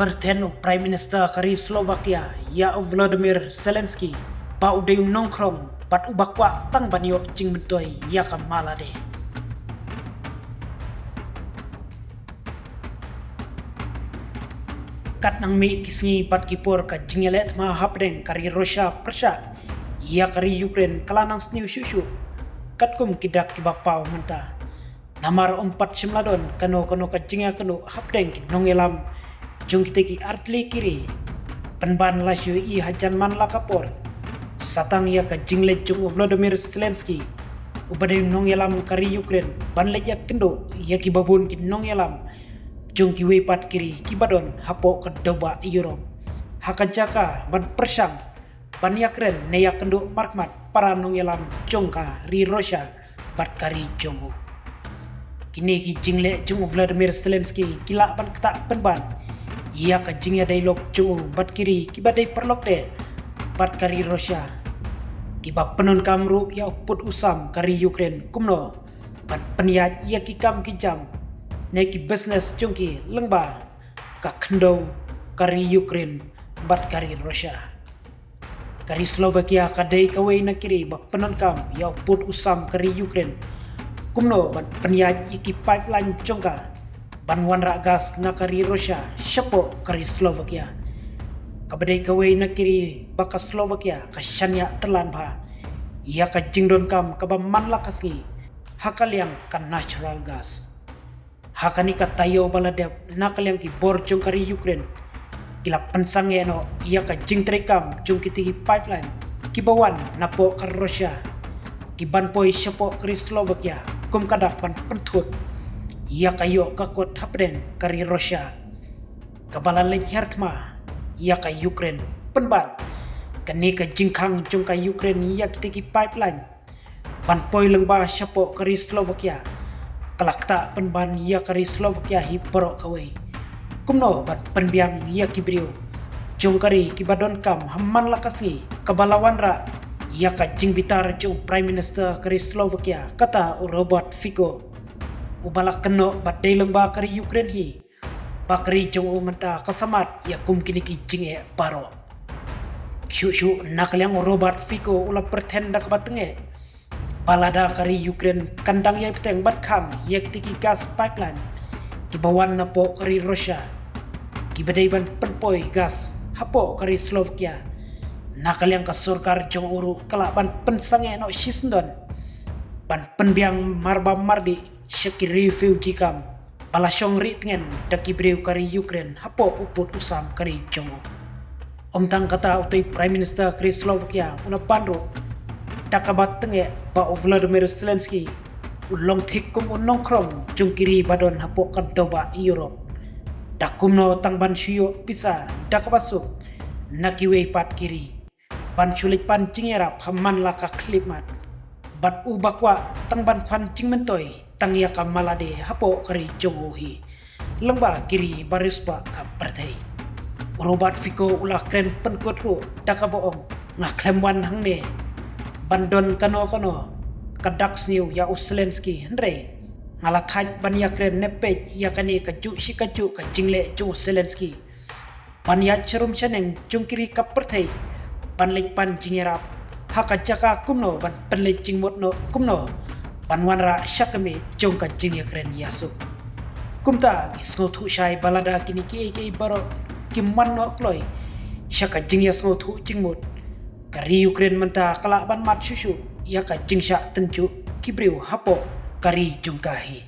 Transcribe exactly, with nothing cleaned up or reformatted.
pyrthen u Prime Minister ka ri Slovakia, ïa u Volodymyr Zelensky, ba u dei u nongkhrong bad uba kwah tang ban ïoh jingmyntoi ïa ka malade. Katnang mih ki sngi bad ki por ka jingïaleh thma hapdeng ka ri Russia pyrshah ïa ka ri Ukraine ka la nang sniew shuh shuh, katkum ki dak kiba paw mynta. Namar ym pat shym la don kano kano ka jingïakynduh hapdeng ki nongïalam jong kita ki artylli ki ri. Pynban la shu ïohi hajan man la ka por, sa tang ïa ka jingleit jong u Volodymyr Zelensky, uba dei u nongïalam ka ri Ukraine, ban leit ïakynduh ïa kiba bun ki nongïalam jong kiwei pat ki ri kiba don hapoh ka dewbah Europe, ha ka jaka ban pyrshang ban ïakren ne ïakynduh markhmat para nongïalam jong ka ri Russia bad ka ri jong u. Kine ki jingleh jong u Volodymyr Zelensky ki lah ban ktah pynban ïa ka jingïadei lok jong u bad ki ri kiba dei paralok de bad ka ri Russia, kiba pyndonkam ruh ïa u pud u sam ka ri Ukraine kumno ban pynïaid ïa ki kam ki jam ne ki business jong ki lyngba ka khyndew ka ri Ukraine bad ka ri Russia. Ka ri Slovakia ka dei kawei na ki ri ba pyndonkam ïa u pud u sam ka ri Ukraine kumno ban pynïaid ïa ki pipeline jong ka ban wanrah gas na ka ri Russia shapoh ka ri Slovakia. Kaba dei kawei na ki ri ba ka Slovakia ka shaniah tyrlan bha ïa ka jingdonkam kaba man la ka sngi ha ka liang ka natural gas. Ha kane ka taïew ba la dep, na ka liang ki bor jong ka ri Ukraine ki la pynsangeh noh ïa ka jingtreikam jong kita ki pipeline kiba wan napoh ka Russia, kiban poi shapoh ka ri Slovakia kum ka dak ban pynthut ïa ka ïoh ka kot hapdeng ka ri Russia, kaba la leit hiar thma ïa ka Ukraine. Pynban kane ka jingkhang jong ka Ukraine ïa kita ki pipeline ban poi lyngba shapoh ka ri Slovakia ka la ktah pynban ïa ka ri Slovakia hi baroh kawei kumno ban pynbiang ïa ki briew jong ka ri kiba donkam ha man la ka sngi, kaba la wanrah ïa ka jingbitar jong u Prime Minister ka ri Slovakia, kata u Robert Fico, uba la kynnoh ba dei lyngba ka ri Ukraine hi ba ka ri jong u mynta ka samad ïa kum kine ki jingeh baroh. Shuh shuh na ka liang u Robert Fico u la pyrthen da kaba tyngeh ba lada ka ri Ukraine kan dang ïai bteng ban khang ïa kita ki gas pipeline kiba wan napoh ka ri Russia, kiba dei ban pynpoi gas hapoh ka ri Slovakia, na ka liang ka sorkar jong u ruh ka lah ban pynsangeh noh shisyndon ban pynbiang marba mardih sha ki refugee camp ba la shong rieh tngen da ki briew ka ri Ukraine hapoh u pud u sam ka ri jong u. Ym tang kata, utei Prime Minister ka ri Slovakia u la pan ruh da kaba tyngeh ba u Volodymyr Zelensky u long thik kum u nongkhrong jong ki ri ba don hapoh ka dewbah Europe. Da kumno tang ban shu ïoh pisa da kaba suk na kiwei pat ki ri ban shu leit pan jingïarap ha man la ka khyllipmat, bad u ba kwah tang ban khwan jingmyntoi tang ïa ka malade hapoh ka ri jong u hi lyngba ki ri ba riewspah ka pyrthei. U Robert Fico u la kren pynkut ruh da kaba ong, nga khlem wan hangne ban don kano kano ka dak sniew ïa u Zelensky, hynrei nga la thait ban ïakren ne peit ïa kane kajuh shi kajuh ka jingleh jong u Zelensky ban ïaid sharum shaneng jong ki ri ka pyrthei ban leit pan jingïarap ha ka jaka kumno ban pynleit jingmut noh kumno ban wanrah sha ka mih jong ka jingïakren ïasuk. Kumta ngi sngewthuh shai ba lada kine kiei kiei baroh kim wan noh kloi sha ka jingïasngewthuh jingmut, ka ri Ukraine mynta ka lah ban mad shuh shuh ïa ka jingshah tynjuh ki briew hapoh ka ri jong ka hi.